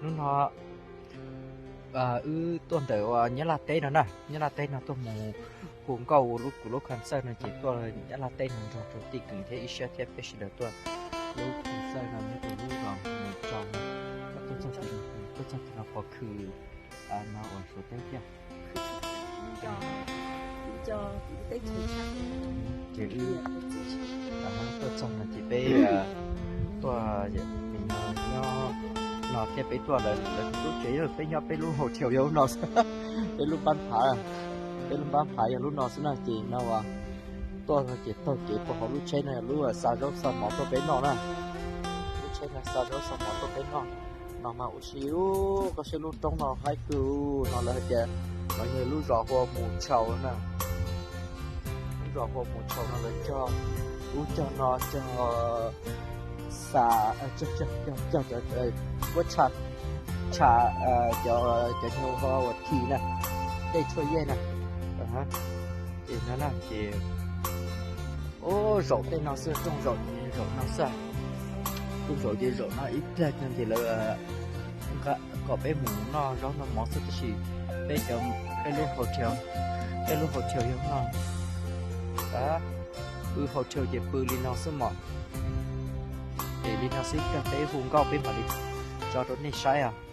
Hnub no wb tuaj ntawm uas Nyab Laj teb no na, Nyab Laj teb no tuaj mus hu nkauj ua lub kuv lub concert no ces tuaj Nyab Laj teb no nrog rau tij Keem thiab ib siab thiab peb sawv daws tuaj lub concert no nyob rau lub zos Mus Tsau no. Tuaj txog tim no pom khw no uas Suav teb thiab. Ces wb tuaj txog no ces peb tuaj nyob no thiab peb tuaj lawv lub tsev, peb nyob peb lub hotel yog lub no xwb, peb lub npab phav, peb lub npab phav yog lub no xwb na ces no uas tuaj no ces taug kev puag hauv lub tsheb no yog lub xa zaub xa mov tuaj peb noj na. Lub tsheb no xa zaub xa mov tuaj peb noj. No mas ua si, koj saib lub roob no haib kawg no lawv hais tias no yog lub zos hu ua Mus Tsau na. Lub zos hu ua Mus Tsau no lawv cog, lub cog no cog xa, cog cov, tsha, cov nyuag hu ua thi na, tej tshuaj yej na. Ces no na ces zaum tej no xwb, rooj zaum ces zaum no xwb. Rooj zaum ces zaum no ib pliag no ces lawv kom peb mus noj zaub noj mov xwb tab sis peb cov, peb lub hotel, peb lub hotel yog no, pw hotel ces pw li no xwb mog. Ces li no xwb, ib pliag peb hu nkauj peb mam li tso rau nej saib os.